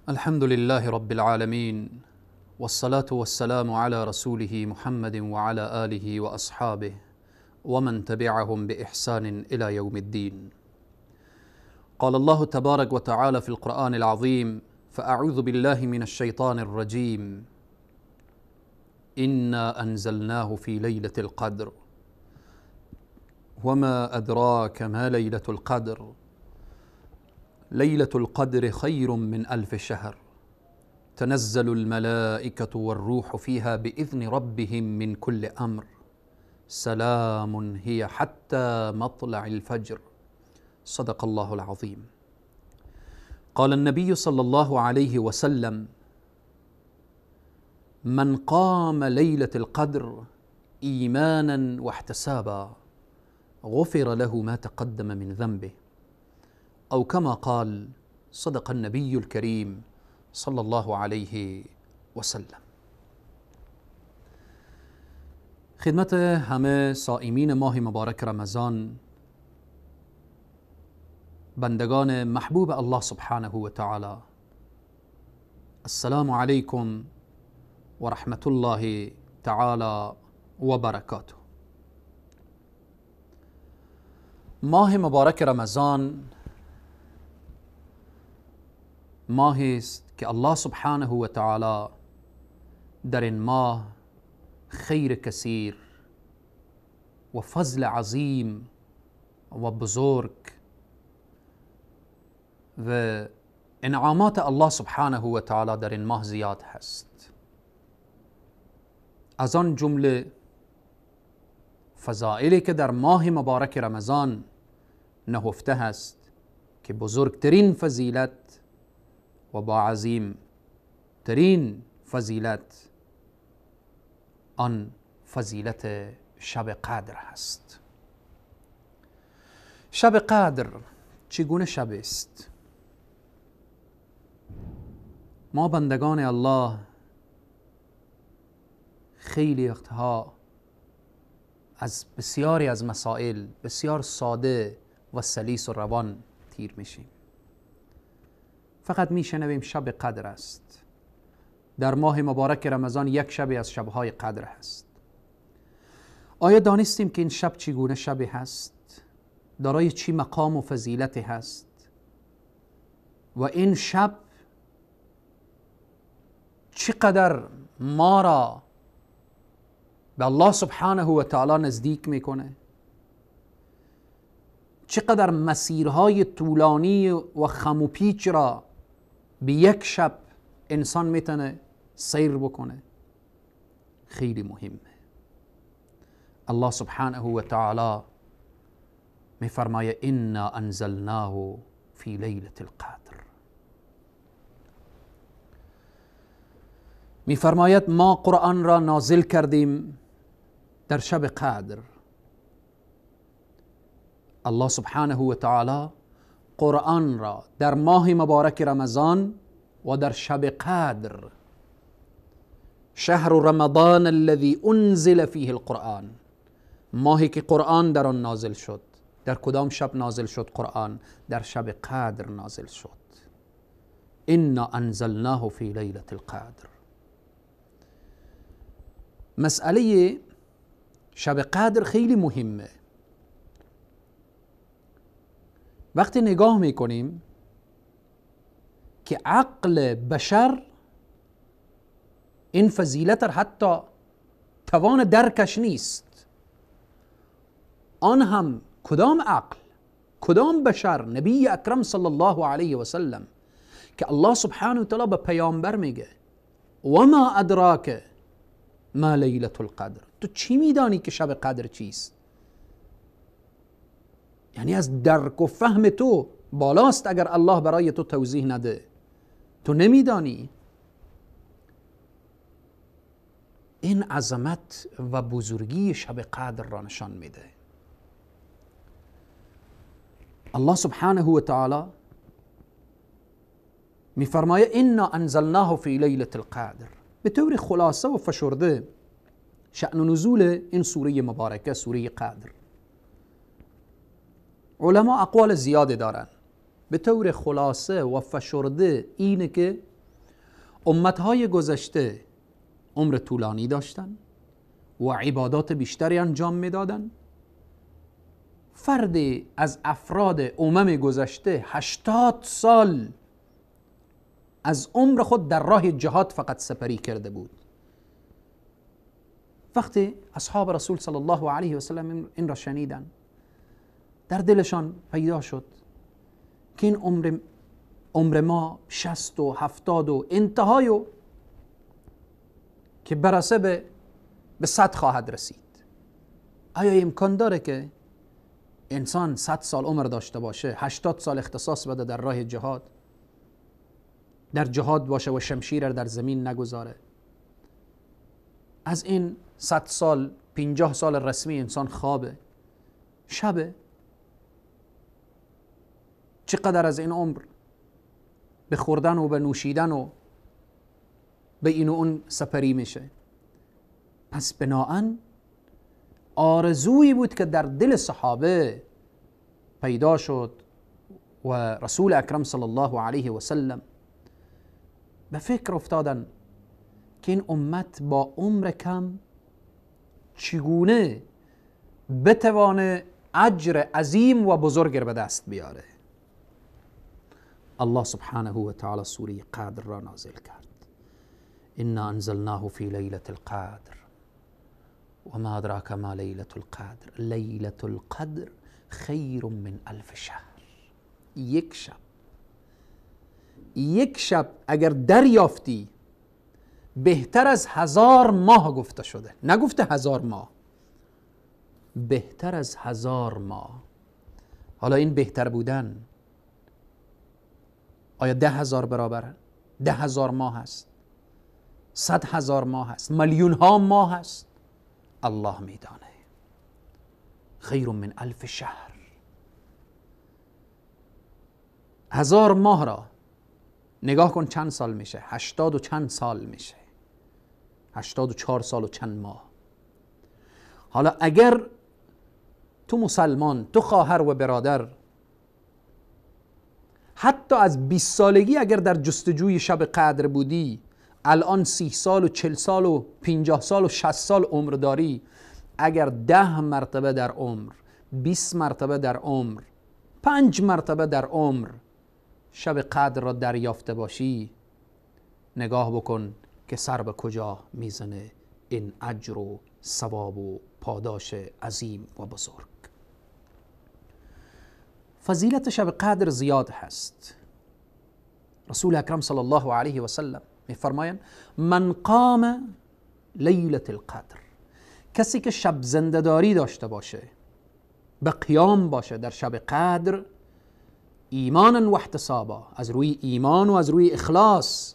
الحمد لله رب العالمين، والصلاة والسلام على رسوله محمد وعلى آله وأصحابه ومن تبعهم بإحسان إلى يوم الدين. قال الله تبارك وتعالى في القرآن العظيم: فأعوذ بالله من الشيطان الرجيم، إنا أنزلناه في ليلة القدر وما أدراك ما ليلة القدر، ليلة القدر خير من 1000 شهر، تنزل الملائكة والروح فيها بإذن ربهم من كل أمر، سلام هي حتى مطلع الفجر. صدق الله العظيم. قال النبي صلى الله عليه وسلم: من قام ليلة القدر إيمانا واحتسابا غفر له ما تقدم من ذنبه، أو كما قال. صدق النبي الكريم صلى الله علیه وسلم. خدمت همه صائمین ماه مبارک رمضان، بندگان محبوب الله سبحانه و تعالی، السلام علیکم و رحمت الله تعالی و برکاته. ماه مبارک رمضان ماهی است که الله سبحانه و تعالی در این ماه خیر کثیر و فضل عظیم و بزرگ و انعامات الله سبحانه و تعالی در این ماه زیاد هست. از آن جمله فضائلی که در ماه مبارک رمضان نهفته هست که بزرگترین فضیلت و با عظیم ترین فضیلت آن فضیلت شب قدر هست. شب قدر چگونه شب است؟ ما بندگان الله خیلی وقتها از بسیاری از مسائل بسیار ساده و سلیس و روان تیر میشیم. فقط میشنویم شب قدر است، در ماه مبارک رمضان یک شب از شبهای قدر هست. آیا دانستیم که این شب چگونه شبی هست؟ دارای چی مقام و فضیلتی هست؟ و این شب چقدر ما را به الله سبحانه و تعالی نزدیک میکنه؟ چقدر مسیرهای طولانی و خم و پیچ را به یک شب انسان میتونه سیر بکنه؟ خیلی مهمه. الله سبحانه و تعالی میفرمایه: انا انزلناه فی لیلة القدر. میفرماید ما قرآن را نازل کردیم در شب قدر. الله سبحانه و تعالی قرآن را در ماه مبارک رمضان و در شب قدر، شهر رمضان الذي انزل فیه القرآن، ماهی که قرآن در آن نازل شد. در کدام شب نازل شد قرآن؟ در شب قدر نازل شد. انا انزلناه فی لیلة القدر. مسئله شب قدر خیلی مهمه. وقتی نگاه میکنیم که عقل بشر این فضیلت حتی توان درکش نیست، آن هم کدام عقل، کدام بشر؟ نبی اکرم صلی الله علیه و سلم که الله سبحانه و تعالی به پیامبر میگه و ما ادراک ما لیلة القدر، تو چی میدانی که شب قدر چیست؟ یعنی از درک و فهم تو بالاست اگر الله برای تو توضیح نده، تو نمیدانی. این عظمت و بزرگی شب قدر را نشان میده. الله سبحانه و تعالی میفرمایه انا انزلناه فی لیلة القدر. به طور خلاصه و فشرده شأن نزول این سوره مبارکه، سوره قدر، علما اقوال زیاده دارن. به طور خلاصه و فشرده اینه که امتهای گذشته عمر طولانی داشتن و عبادات بیشتری انجام میدادن. فرد از افراد امم گذشته 80 سال از عمر خود در راه جهاد فقط سپری کرده بود. وقتی اصحاب رسول صلی الله علیه و سلم این را شنیدن، در دلشان پیدا شد که این عمر ما 60 و 70 و انتهای که برسه به 100 خواهد رسید. آیا امکان داره که انسان 100 سال عمر داشته باشه، 80 سال اختصاص بده در راه جهاد، در جهاد باشه و شمشیر در زمین نگذاره؟ از این 100 سال 50 سال رسمی انسان خوابه، شبه. چقدر از این عمر به خوردن و به نوشیدن و به این و اون سپری میشه. پس بناهن آرزویی بود که در دل صحابه پیدا شد و رسول اکرم صلی الله علیه و سلم به فکر افتادن که این امت با عمر کم چگونه بتوانه اجر عظیم و بزرگ به دست بیاره. الله سبحانه و تعالی سوره قدر را نازل کرد. انا انزلناه فی لیلة القدر وما ادراک ما لیلة القدر لیلة القدر خیر من الف شهر. یک شب، یک شب اگر دریافتی بهتر از 1000 ماه گفته شده. نگفته 1000 ماه، بهتر از 1000 ماه. حالا این بهتر بودن آیا 10,000 برابره؟ 10,000 ماه هست، 100,000 ماه هست، میلیون ها ماه هست. الله میدانه. خیر من الف شهر. 1000 ماه را نگاه کن چند سال میشه؟ 80 و چند سال میشه، 84 سال و چند ماه. حالا اگر تو مسلمان، تو خواهر و برادر، حتی از 20 سالگی اگر در جستجوی شب قدر بودی، الان 30 سال و 40 سال و 50 سال و 60 سال عمر داری، اگر 10 مرتبه در عمر، 20 مرتبه در عمر، 5 مرتبه در عمر شب قدر را دریافته باشی، نگاه بکن که سر به کجا میزنه این اجر و ثواب و پاداش عظیم و بزرگ. فضیلت شب قدر زیاد هست. رسول اکرم صلی الله علیه و سلم میفرمایند من قام لیلة القدر، کسی که شب زنده‌داری داشته باشه، به قیام باشه در شب قدر، ایمانا و احتسابا، از روی ایمان و از روی اخلاص،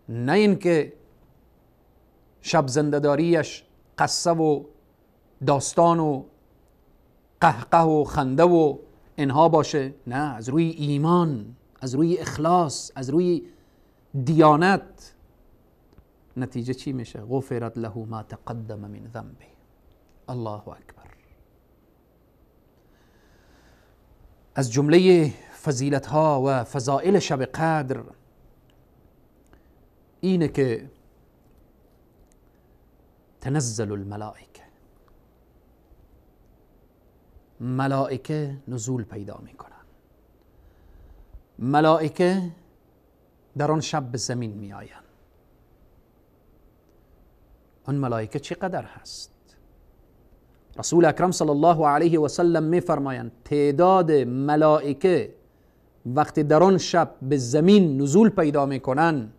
نه اینکه شب زنده‌داریش قصه و داستان و قهقه و خنده و اینها باشه، نه، از روی ایمان، از روی اخلاص، از روی دیانت. نتیجه چی میشه؟ غفرت له ما تقدم من ذنبه. الله اکبر. از جمله فضیلت ها و فضائل شب قدر اینه که تنزل الملائکه، ملائکه نزول پیدا میکنن. ملائکه در آن شب به زمین می آیند. آن ملائکه چقدر هست؟ رسول اکرم صلی الله علیه و سلم می فرمایند تعداد ملائکه وقتی در آن شب به زمین نزول پیدا میکنن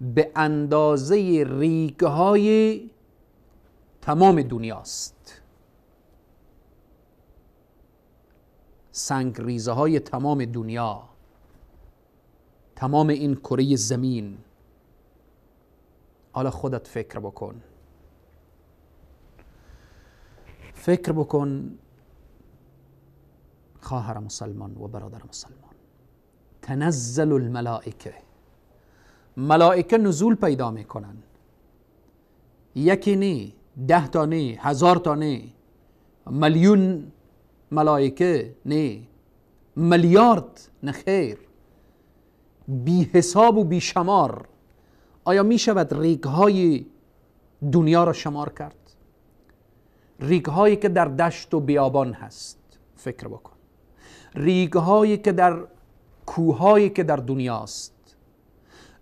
به اندازه ریگهای تمام دنیاست، سنگ ریزه های تمام دنیا، تمام این کره زمین. حالا خودت فکر بکن، فکر بکن خواهر مسلمان و برادر مسلمان، تنزل الملائکه، ملائکه نزول پیدا میکنن. یکی نی، 10 تا نی، 1000 تا نی، میلیون ملائکه نی، میلیارد نه، خیر، بی حساب و بی شمار. آیا می شود ریگهای دنیا را شمار کرد؟ ریگهایی که در دشت و بیابان هست، فکر بکن، ریگهایی که در کوههایی که در دنیاست،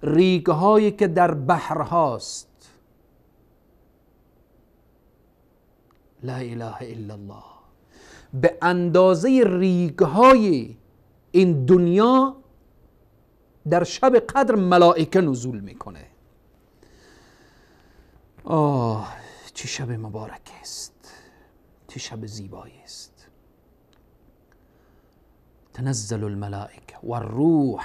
ریگهایی که در بحر هاست. لا اله الا الله. به اندازه ریگهای این دنیا در شب قدر ملائکه نزول میکنه. آه، چه شب مبارک است، چه شب زیبایی است. تنزل الملائکه و الروح،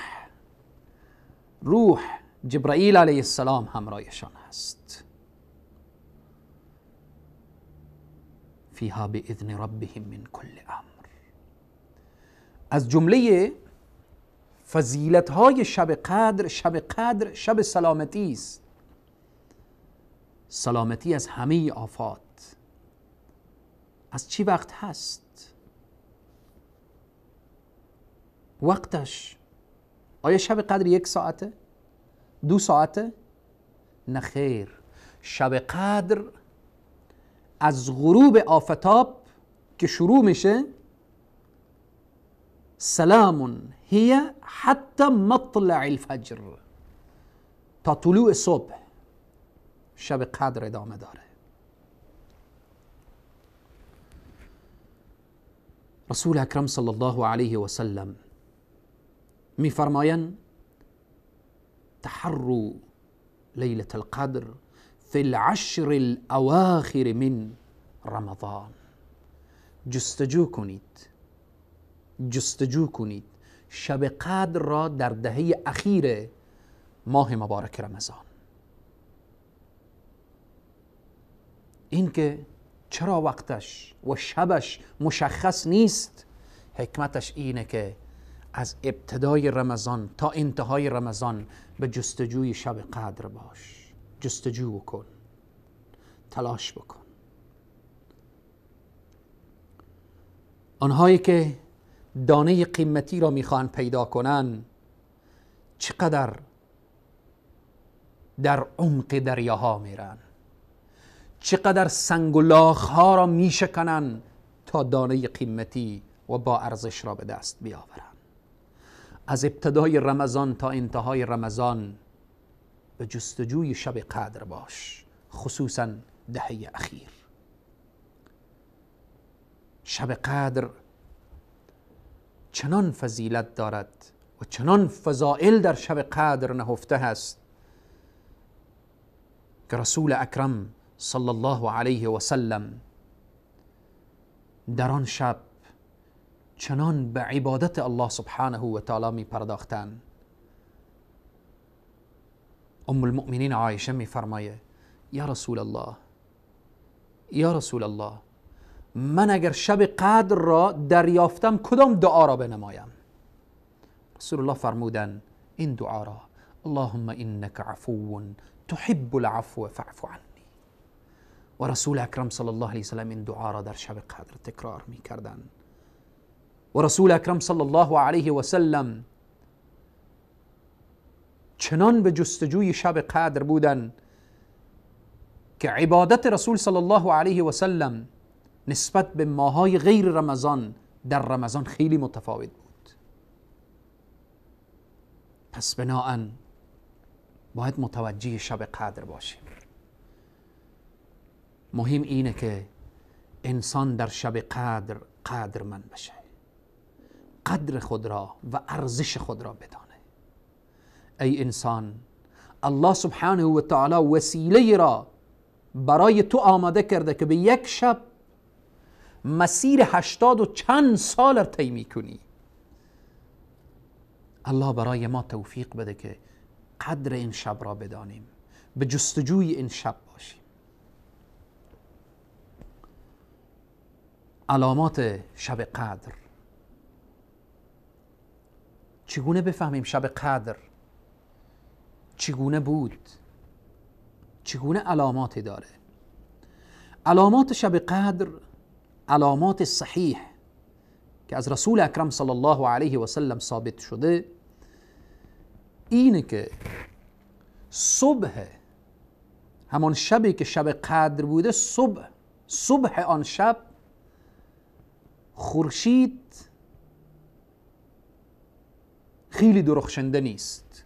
روح جبرائیل علیه السلام همراهشان هست. فیها باذن ربهم من کل امر. از جمله فضیلت های شب قدر، شب قدر شب سلامتی است، سلامتی از همه آفات. از چی وقت هست؟ وقتش آیا شب قدر 1 ساعته؟ 2 ساعته؟ نه خیر، شب قدر از غروب آفتاب که شروع میشه، سلام هی حتی مطلع الفجر، تا طلوع صبح شب قدر ادامه داره. رسول اکرم صلی الله علیه و سلم میفرمایند تحروا لیلة القدر فی العشر الاواخر من رمضان. جستجو کنید، جستجو کنید شب قدر را در دهه اخیر ماه مبارک رمضان. این که چرا وقتش و شبش مشخص نیست، حکمتش اینه که از ابتدای رمضان تا انتهای رمضان به جستجوی شب قدر باش، جستجو بکن، تلاش بکن. آنهایی که دانه قیمتی را میخوان پیدا کنن، چقدر در عمق دریاها میرن، چقدر سنگ و لاخها را میشکنن تا دانه قیمتی و با ارزش را به دست بیاورن. از ابتدای رمضان تا انتهای رمضان به جستجوی شب قدر باش، خصوصا دهه اخیر. شب قدر چنان فضیلت دارد و چنان فضائل در شب قدر نهفته است که رسول اکرم صلی الله علیه و سلم در آن شب چنان به عبادت الله سبحانه و تعالی می پرداختند. ام المؤمنین عایشه می فرمایه یا رسول الله، یا رسول الله، من اگر شب قدر را دریافتم کدام دعا را بنمایم؟ رسول الله فرمودن این دعا را: اللهم انک عفو تحب العفو فاعف عنی. و رسول اکرم صلی الله علیه وسلم این دعا را در شب قدر تکرار می کردن. و رسول اکرم صلی الله علیه و سلم چنان به جستجوی شب قدر بودن که عبادت رسول صلی الله علیه و سلم نسبت به ماهای غیر رمضان در رمضان خیلی متفاوت بود. پس بناءً باید متوجه شب قدر باشیم. مهم اینه که انسان در شب قدر قدرمند بشه، قدر خود را و ارزش خود را بدانه. ای انسان، الله سبحانه و تعالی وسیله را برای تو آماده کرده که به یک شب مسیر 80 و چند سال را طی میکنی. الله برای ما توفیق بده که قدر این شب را بدانیم، به جستجوی این شب باشیم. علامات شب قدر، چگونه بفهمیم شب قدر چگونه بود، چگونه علاماتی داره؟ علامات شب قدر علامات صحیح که از رسول اکرم صلی الله علیه و سلم ثابت شده، اینه که صبح همان شبی که شب قدر بوده، صبح آن شب خورشید خیلی درخشنده نیست.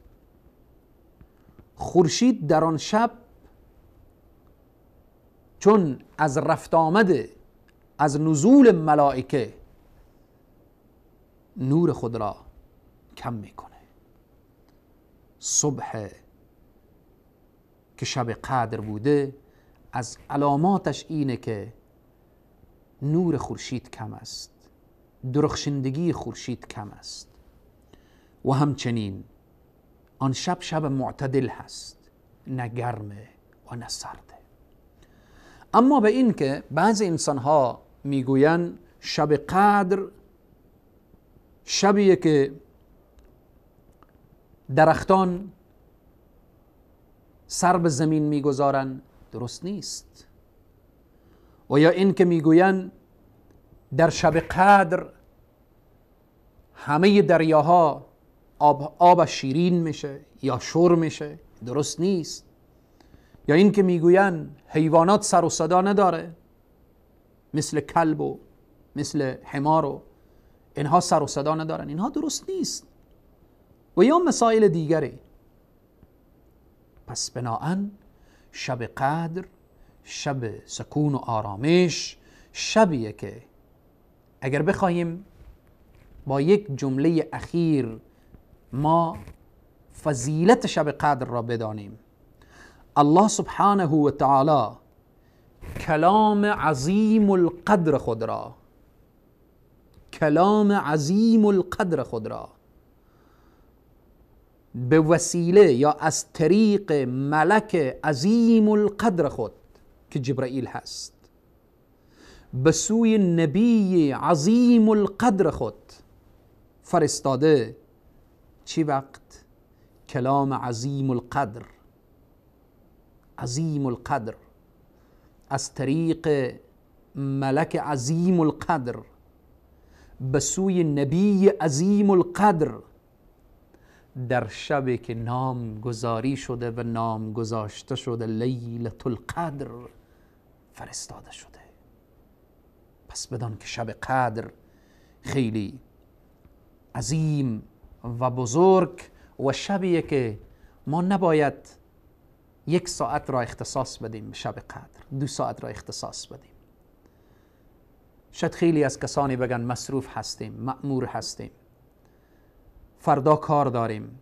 خورشید در آن شب چون از رفت آمده، از نزول ملائکه، نور خود را کم میکنه. صبح که شب قدر بوده از علاماتش اینه که نور خورشید کم است، درخشندگی خورشید کم است. و همچنین آن شب شب معتدل هست، نه گرمه و نه سرده. اما به این که بعض انسان ها میگوین شب قدر شبیه که درختان سر به زمین میگذارن، درست نیست. و یا این که میگوین در شب قدر همه دریاها آب شیرین میشه یا شور میشه، درست نیست. یا این که میگوین حیوانات سر و صدا نداره، مثل کلب و مثل حمار و اینها سر و صدا ندارن، اینها درست نیست. و یا مسائل دیگری. پس بناهن شب قدر شب سکون و آرامش، شبیه که اگر بخواهیم با یک جمله اخیر ما فضیلت شب قدر را بدانیم، الله سبحانه و تعالی کلام عظیم القدر خود را، کلام عظیم القدر خود را به وسیله یا از طریق ملک عظیم القدر خود که جبرائیل هست به سوی نبی عظیم القدر خود فرستاده. چی وقت؟ کلام عظیم القدر، عظیم القدر از طریق ملک عظیم القدر به سوی نبی عظیم القدر در شبی که نام گذاری شده و نام گذاشته شده لیلة القدر فرستاده شده. پس بدان که شب قدر خیلی عظیم و بزرگ و شبیه که ما نباید 1 ساعت را اختصاص بدیم به شب قدر، 2 ساعت را اختصاص بدیم. شاید خیلی از کسانی بگن مصروف هستیم، مأمور هستیم، فردا کار داریم.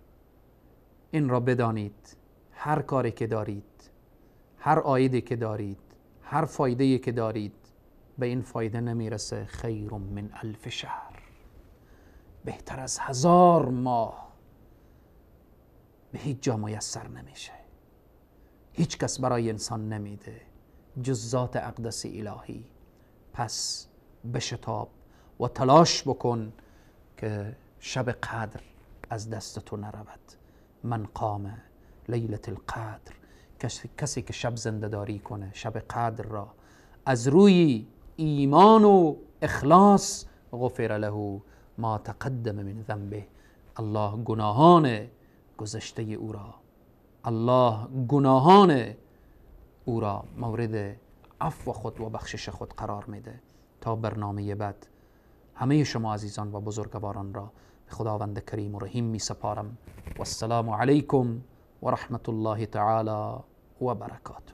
این را بدانید هر کاری که دارید، هر عایدی که دارید، هر فایده‌ای که دارید، به این فایده نمیرسه. خیر من الف شهر، بهتر از 1000 ماه به هیچ جا میسر نمیشه. هیچ کس برای انسان نمیده جز ذات اقدس الهی. پس بشتاب و تلاش بکن که شب قدر از دست تو نرود. من قام لیلة القدر، کسی که شب زنده‌داری کنه شب قدر را از روی ایمان و اخلاص، غفر له ما تقدم من ذنبه، الله گناهان گذشته او را، الله گناهان او را مورد عفو خود و بخشش خود قرار میده. تا برنامه بعد همه شما عزیزان و بزرگواران را به خداوند کریم و رحیم می سپارم. و السلام علیکم و رحمت الله تعالی و برکاته.